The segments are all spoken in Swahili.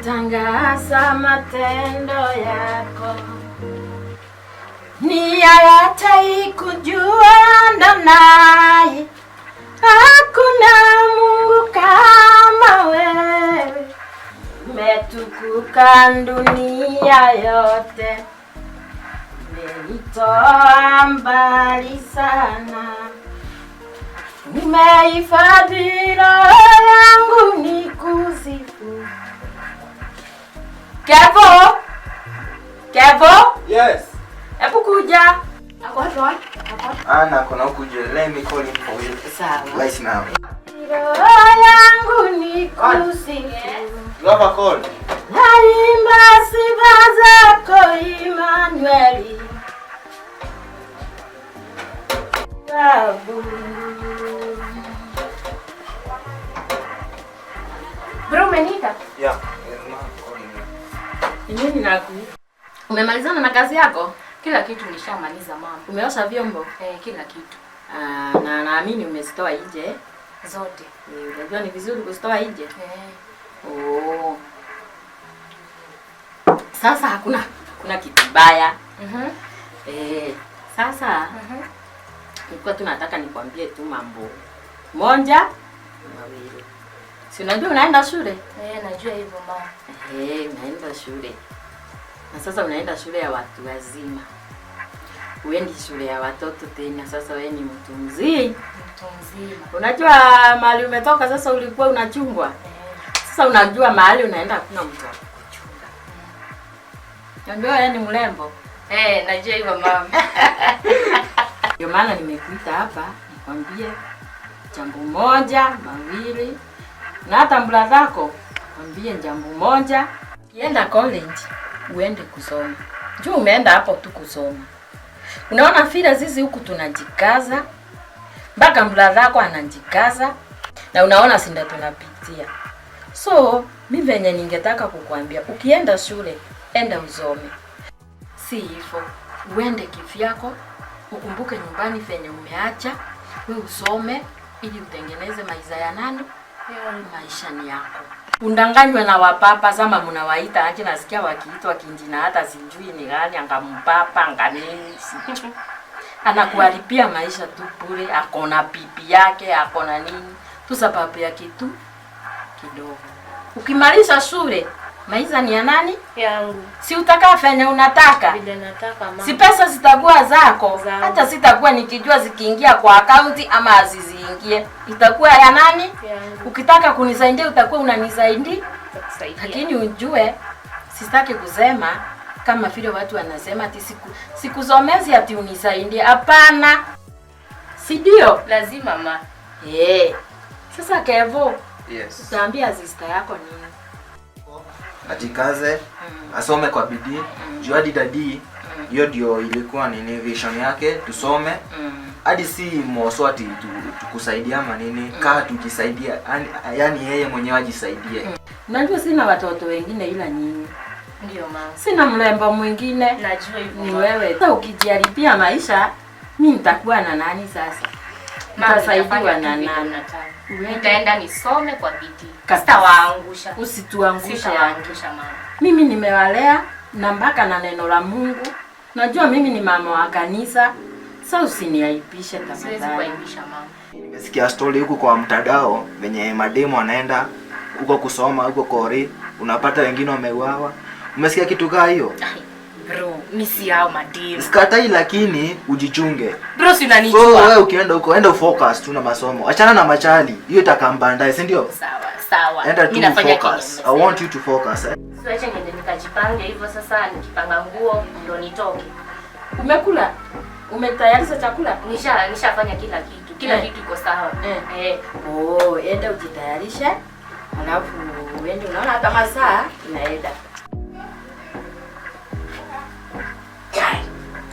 Natangaza matendo yako, ni kujua ndanaye, hakuna Mungu kama wewe, umetukuka dunia yote, umenitoa mbali sana, umehifadhi roho yangu nikusifu. Kevo! Kevo! Yes. Hebu kuja. Ana kona huku je. Let me call him for you. Sawa. Right now. Roho yangu nikusifu. You have a call. Naimba sifa zako Immanueli. Babu. Bro, umeniita? Yeah. Yes, ma'am, calling you. Ni nini nakuita? Umemalizana na kazi yako? Kila kitu nishamaliza mama. Umeosha vyombo? Eh, kila kitu. Ah, na naamini umezitoa nje. Zote. Eh, unajua ni vizuri kuzitoa nje. Eh. Oh. Sasa hakuna kitu baya. Mhm. Eh, sasa Mhm. nilikuwa tu nataka nikwambie tu mambo moja mawili. Si unajua unaenda shule? Eh, najua hivyo mama. Eh, unaenda shule. Na sasa unaenda shule ya watu wazima. Uendi shule ya watoto tena, sasa wewe ni mtu mzima. Mtu mzima. Unajua mahali umetoka sasa ulikuwa unachungwa. Eh. Sasa unajua mahali unaenda hakuna mtu wa kukuchunga. Unajua wewe ni mrembo. Eh, najua hivyo mama. Ndio maana nimekuita hapa nikwambie jambo moja mawili, na hata mbula zako kwambie jambo moja. Ukienda college uende kusoma, juu umeenda hapo tu kusoma. Unaona vile sisi huku tunajikaza mpaka mbula zako anajikaza, na unaona sinda tunapitia. So mi venye ningetaka kukwambia, ukienda shule enda usome, si hivyo uende kivyako, ukumbuke nyumbani venye umeacha, we usome ili utengeneze maisha ya nani? Maisha ni yako. Undanganywe na wapapa sama mnawaita aje, nasikia wakiitwa kinjina hata sijui ni gani, angampapa anga nini sijui. Anakuharibia maisha tu bure, akona pipi yake akona nini tu sababu ya kitu kidogo. Ukimaliza shule maisha ni ya nani? Yangu. Si utakaa venye unataka. Vile nataka mama. Si pesa zitakuwa zako, Zangu. hata sitakuwa nikijua zikiingia kwa akaunti ama haziziingie, itakuwa ya nani? Yangu. Ukitaka kunisaidia utakuwa unanisaidia, Nitakusaidia. lakini ujue, sitaki kusema kama vile watu wanasema ati sikusomezi ati unisaidie. Hapana, si ndio? Lazima ma. Eh, sasa Kevo, Yes. utaambia sister yako nini? Ajikaze, asome kwa bidii. Juu hadi daddy hiyo ndio ilikuwa nini vision yake, tusome. Hadi si moso ati tukusaidia ama nini, kaa tukisaidia, yani yeye mwenyewe ajisaidie. Unajua sina watoto wengine ila nyinyi, Ndio mama. sina mrembo mwingine. Najua hivyo. Ni mama. wewe. Sasa ukijiharibia maisha, mi nitakuwa na nani sasa? Mama, Nitasaidiwa nitafanya na tu vile nani? unataka. Uende. Nitaenda nisome kwa bidii. Kabisa. Sitawaangusha. Usituangushe. Sitawaangusha mama. Mimi nimewalea na mpaka na neno la Mungu. Najua mimi ni mama wa kanisa. Sasa usiniaibishe Siwezi tafadhali. kuaibisha mama. Nimesikia story huku kwa mtandao venye mademu anaenda huko kusoma huko kori, unapata wengine wameuawa. Umesikia kitu kaa hiyo? Ai, bro, mi si hao mademu. Sikatai, lakini ujichunge. Bro, si So unanijua. wewe ukienda huko enda focus tu na masomo, achana na machali, hiyo itakambandae, si ndio? Sawa, sawa. Enda Mi tu nafanya focus. kenye I want you to focus. Eh? So acha niende nikajipange hivyo sasa, nikipanga nguo ndo nitoke. Umekula? Umetayarisha chakula? Nishafanya kila kitu. Kila Eh. kitu iko sawa. Eh. Eh. Oh, enda ujitayarishe. Alafu uende, unaona hata masaa inaenda.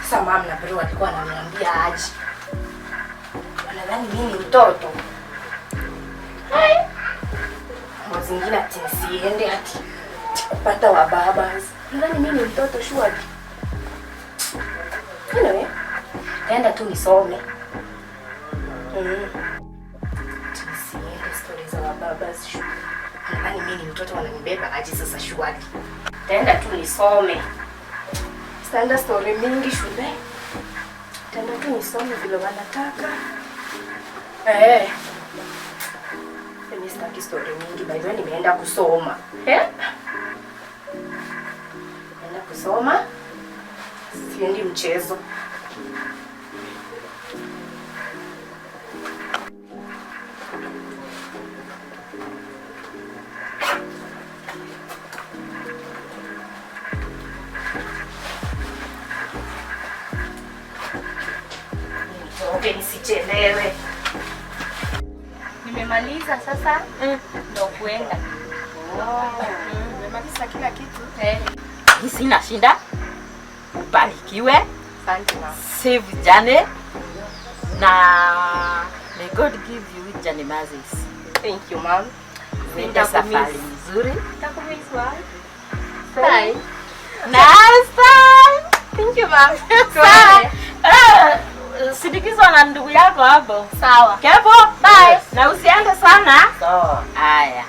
Sasa mama na bro alikuwa ananiambia aje. Wanadhani mimi ni mtoto. Hai. Mambo zingine ati nisiende ati kupata wa babas. Nadhani mimi ni mtoto sure. Anyway, taenda tu nisome. Ati nisiende stories za wababas sure. Nadhani mimi Mimi ni mtoto wananibeba aje sasa shwari. Taenda tu nisome. Sitaenda story mingi shule. Taenda tu nisome vile wanataka. Eh. Mimi sitaki story mingi, by the way nimeenda kusoma. Eh? Nimeenda kusoma. Siendi mchezo. Nitoke nisichelewe. Nimemaliza sasa ndo kuenda. Umemaliza kila kitu? Eh. Sina shinda. Ubarikiwe. Asante mama. Safe journey. Na may God give you journey mercies. Thank you ma'am. Uende safari nzuri. Nitakumiss ma'am. Bye. Nice time. Thank you ma'am. Sawa. Sindikizwa na ndugu yako hapo. Sawa. Kevo, bye. Na usiende sana. Sawa. Haya.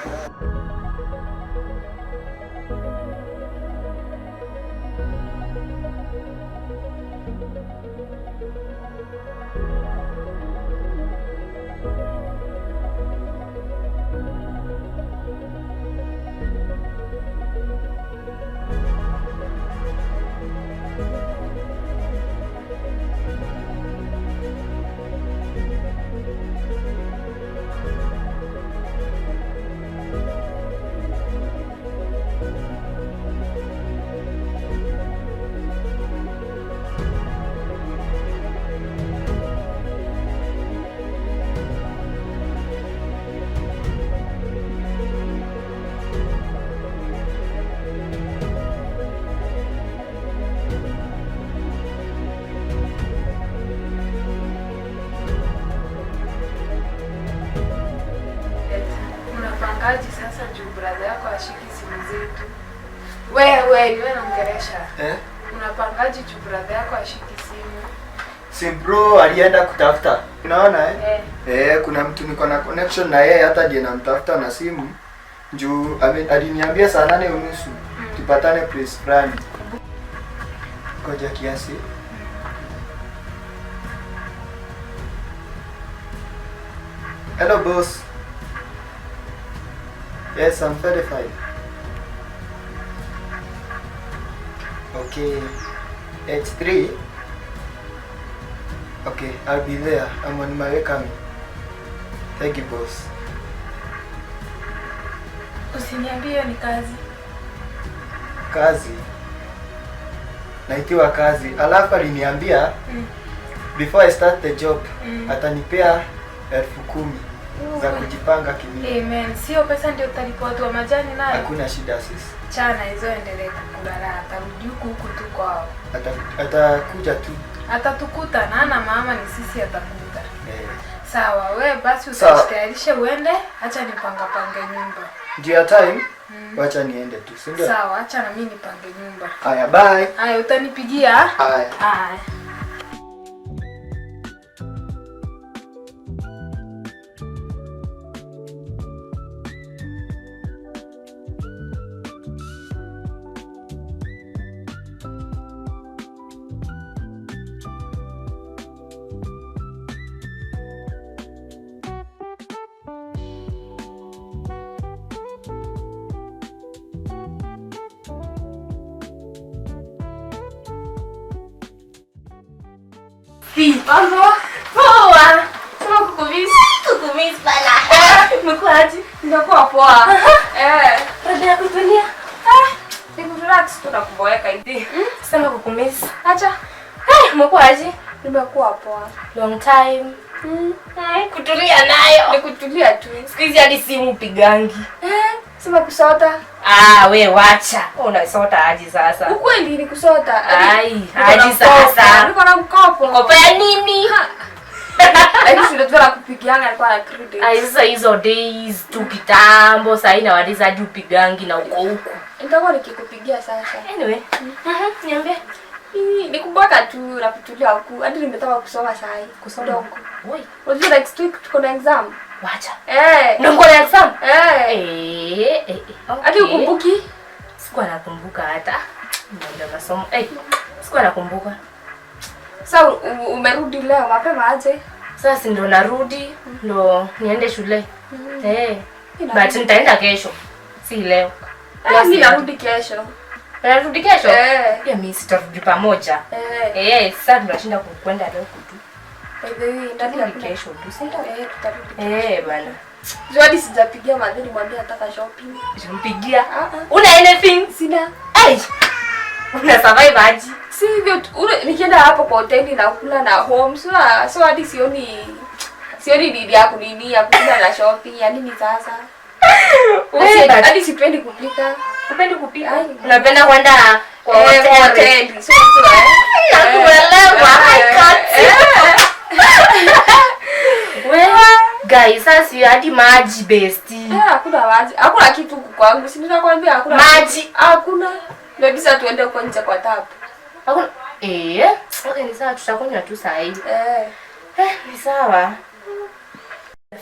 Unapangaje sasa juu brother yako ashiki simu zetu? Wewe ni wewe naongelesha. Eh? Unapangaje juu brother yako ashiki simu? Si bro alienda kutafuta. Unaona eh? Eh. Eh, kuna mtu niko na connection na yeye hata ndiye namtafuta na simu. Juu aliniambia saa 8:30 tupatane place fulani. Ngoja kiasi. Hello boss. Yes, I'm verified. Okay, H3. Okay, I'll be there. I'm on my way coming. Thank you, boss. Usiniambie hiyo ni kazi. Kazi. Naitiwa kazi. Alafu aliniambia before I start the job atanipea 10,000 za kujipanga kimimi. Amen. Sio pesa ndio utalipa watu wa majani nayo. Hakuna shida sis. Chana hizo endelee kukula, atarudi huku huku tu kwao. Atakuja tu. Atatukuta na ana mama ni sisi atakuta. Eh. Sawa, we basi usijitayarishe uende, acha nipanga pange nyumba. Ndio time. Wacha niende tu, si ndio? Sawa, acha na mimi nipange nyumba. Haya, bye. Haya, utanipigia? Haya. Haya. Mambo? Poa. Sema kukumiss. Kukumiss bala. Umekuaje? Nimekuwa poa. Eh. Baada ya kutulia. Eh, nikurelax tu na kuboeka hivi. Sema kukumiss. Acha. Eh, umekuaje? Nimekuwa poa. Long time. Kutulia nayo. Nikutulia tu. Siku hizi hadi simu pigangi. Eh, sema kusota. Ah, we wacha. Unasota aje sasa? Ukweli ni kusota. Ai, aje sasa. Niko na mkopo. Mkopo ya nini? Lakini si ndio tunakupigiana alikuwa na credit. Ai, sasa hizo days tu kitambo, sasa inawaliza hadi upigangi na uko huku. Nitakuwa nikikupigia sasa. Anyway, niambie. Nikuboeka tu na kutulia huku. Hadi nimetoka kusoma saa hii. Kusoma? Kidogo. Oi, Unajua next week tuko na exam. wacha. Eh. Ndio mko na exam? Eh. Eh, Okay. Hadi ukumbuki? Sikuwa nakumbuka hata. Ndio masomo. Sikuwa nakumbuka. Sasa umerudi leo mapema aje? Sasa si ndo narudi ndo niende shule. But nitaenda kesho. Si leo. Mimi narudi kesho. Narudi kesho? Pia mimi sitarudi pamoja. Sasa tunashinda kwenda leo kutu. By the way, ndani ya kesho tu, si ndio? Tutarudi. Bana. Zawadi sijapigia madhini mwambie nataka shopping. Simpigia. Una anything? Sina. Una survive aje? Si hivyo nikienda hapo kwa hoteli na kula na home. So hadi sioni nini ya kunini ya kula na shopping ya nini sasa? Hadi sipendi kupika. Upendi kupika? Unapenda kwenda kwa hoteli. So nakuelewa. I can't. Wewe guys, sasa hadi maji bestie. Hakuna maji. Hakuna kitu huku kwangu. Si nitakwambia hakuna maji. Hakuna. Ndio bisa tuende huko nje kwa tap. Hakuna. Okay, ni sawa tutakunywa tu saa hii. Ni sawa.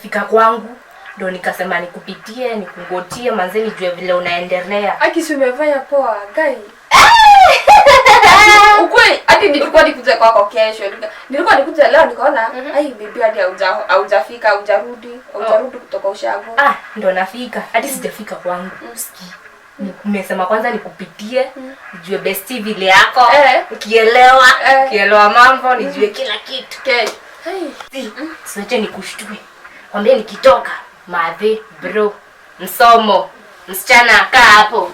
Fika kwangu ndo nikasema nikupitie, nikungotie manze nijue vile unaendelea. Aki si umefanya poa, guy. Ukweli hadi nilikuwa nikuja kwako kesho. Nilikuwa nikuja leo nikaona ai bibi hadi haujafika, haujarudi kutoka ushago. Ndo nafika. Hadi sijafika kwangu. Usiki. Nimesema kwanza nikupitie, nijue bestie vile yako. Ukielewa, ukielewa mambo, nijue kila kitu. Okay. Siache nikushtue. Kwambie nikitoka, madhe bro, msomo, msichana kaa hapo.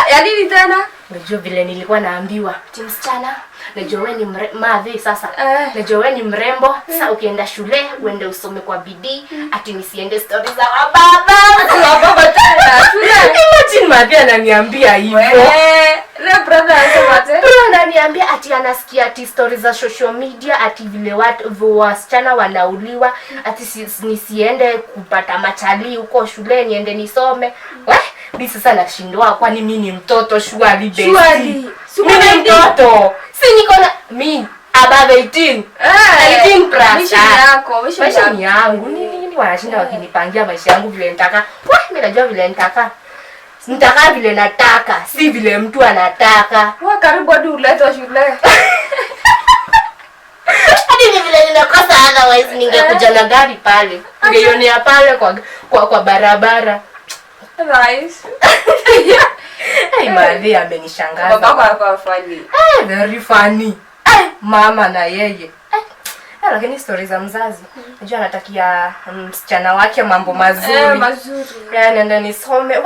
Ya nini tena? Unajua vile nilikuwa naambiwa, ati msichana, najua wewe ni madhe sasa. Najua wewe ni mrembo, sasa ukienda shule uende usome kwa bidii, ati nisiende stories za baba. Za baba tena. Shule. Imagine madhe ananiambia hivyo. Le brother anasema tena. Bro ananiambia ati anasikia ati stories za social media, ati vile watu wasichana wanauliwa, ati nisiende kupata machali huko shule, niende nisome. Mimi sasa nashindwa kwani mimi ni mtoto surely bestie. Surely. Mimi ni mtoto. Si niko na mimi above 18. 18 plus. Maisha yako, maisha ni yangu. Nini wanashinda wakinipangia maisha yangu vile nitaka. Mimi najua vile nitaka. Nitaka vile nataka, si vile mtu anataka. Wewe karibu hadi uletwe shule. Hadi ni vile ninakosa otherwise ningekuja na gari pale. Ningeionea pale kwa barabara. Nice. Madhi amenishangaza. Babako alikuwa funny. Very funny. Mama na yeye. Lakini story za mzazi. Unajua anatakia msichana wake mambo mazuri. Mazuri. Nenda nisome.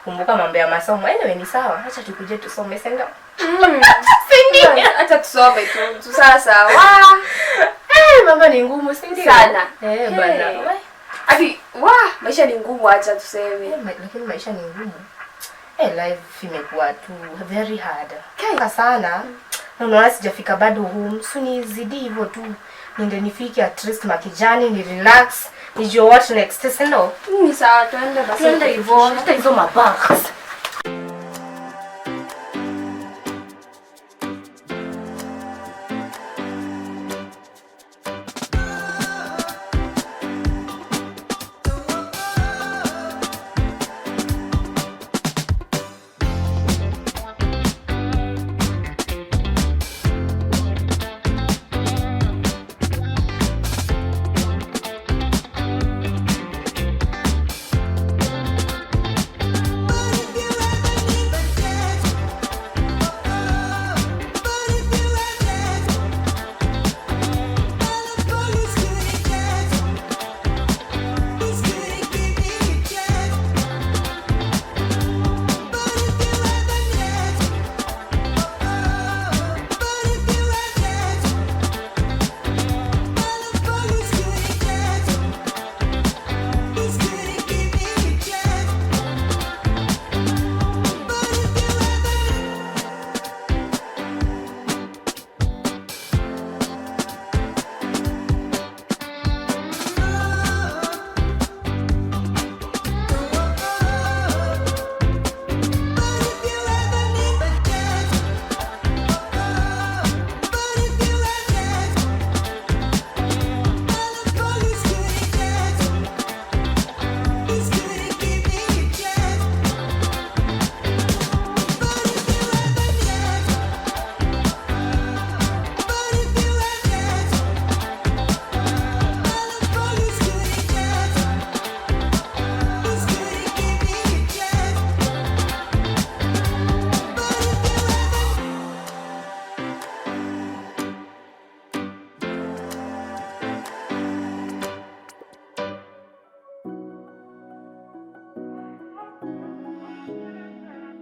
Kumbuka mambo ya masomo. Anyway ni sawa. Acha tukuje tusome sasa. Sindio? Acha tusome tu sasa. Mambo ni ngumu si ndio? Sana. Bana. Ati maisha ni ngumu acha tuseme. Lakini maisha ni ngumu. Life imekuwa tu very hard. Sana. Na unaona sijafika bado home. So nizidi hivyo tu. Niende nifike at least makijani, ni relax, nijue what next, si ndio? Ni sawa tuende basi. Tuende hivyo, hata hizo mabags.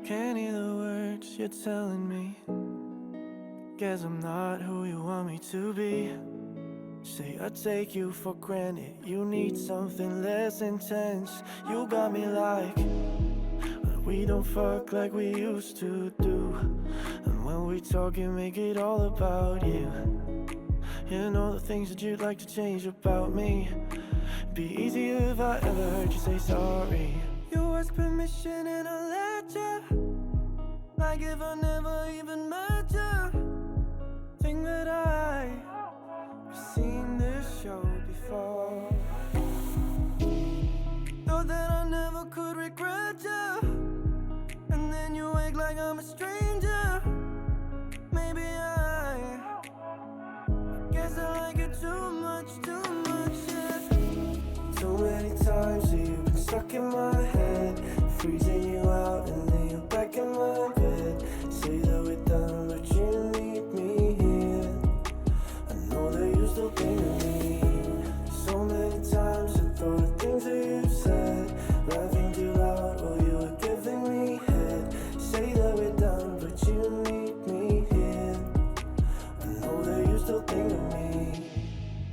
Can't hear the words you're telling me. Guess I'm not who you want me to be. Say I take you for granted. You need something less intense. You got me like, we don't fuck like we used to do. And when we talk, you make it all about you. You know the things that you'd like to change about me. Be easier if I ever heard you say sorry. You ask permission and I let you. Like if I never even met you. Think that I've seen this show before. Thought that I never could regret you. And then you act like I'm a stranger. Maybe I guess I like it too much, yeah. Too many times that you've been stuck in my head, freezing you out and then you're back in my bed. Say that we're done, but you need me here. I know that you still think of me. So many times I thought of things that you said, laughing too loud while you were giving me head. Say that we're done, but you need me here. I know that you still think of me.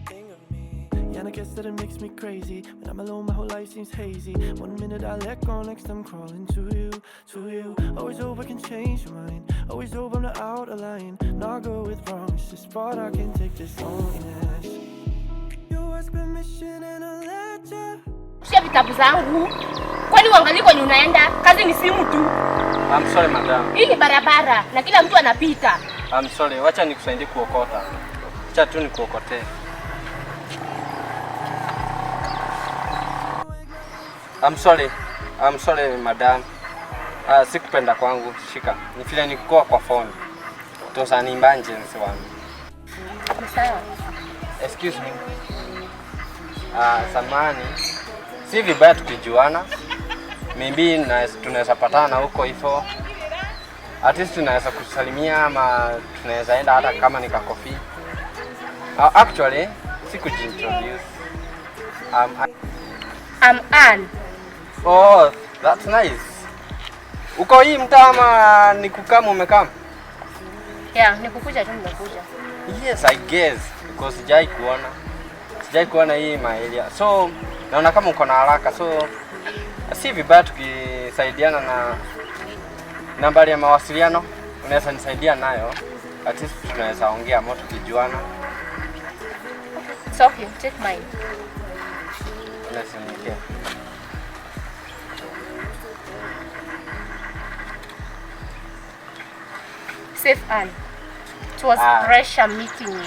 Think of me. Yeah, and I guess that it makes me crazy. When I'm alone, my whole life seems hazy. One minute I let go, next I'm crawling to you, to you. Always hope I can change your mind. Always hope I'm not out of line. Not good with promises, but I can take this loneliness. You ask permission and I let you. Shia vitabu zangu. Kwani uangalie kwenye unaenda? Kazi ni simu tu. I'm sorry madam. Hii ni barabara na kila mtu anapita. I'm sorry. Wacha nikusaidie kuokota. Acha tu nikuokotee. I'm sorry. I'm sorry madam. Sikupenda kwangu. Shika. Ni vile nikukoa kwa phone. It was an emergency one. Ni sawa. Excuse me. Samani. Si vibaya tukijuana. Maybe tunaweza patana huko hivyo. At least tunaweza kusalimia ama tunaweza enda hata kama ni kakofi. Actually, sikujiintroduce. I'm Ann. Oh, that's nice. Uko hii mtaa ama ni kukama umekama? Yeah, nikukuja tu nimekuja. Yes, I guess because sijai kuona. Sijai kuona hii my area. So, naona kama uko na haraka. So, si vibaya tukisaidiana na nambari ya mawasiliano. Unaweza nisaidia nayo. At least tunaweza ongea mo tukijuana. It's okay, take mine. Unaweza niwekea. Safe Ann. It was pleasure meeting you.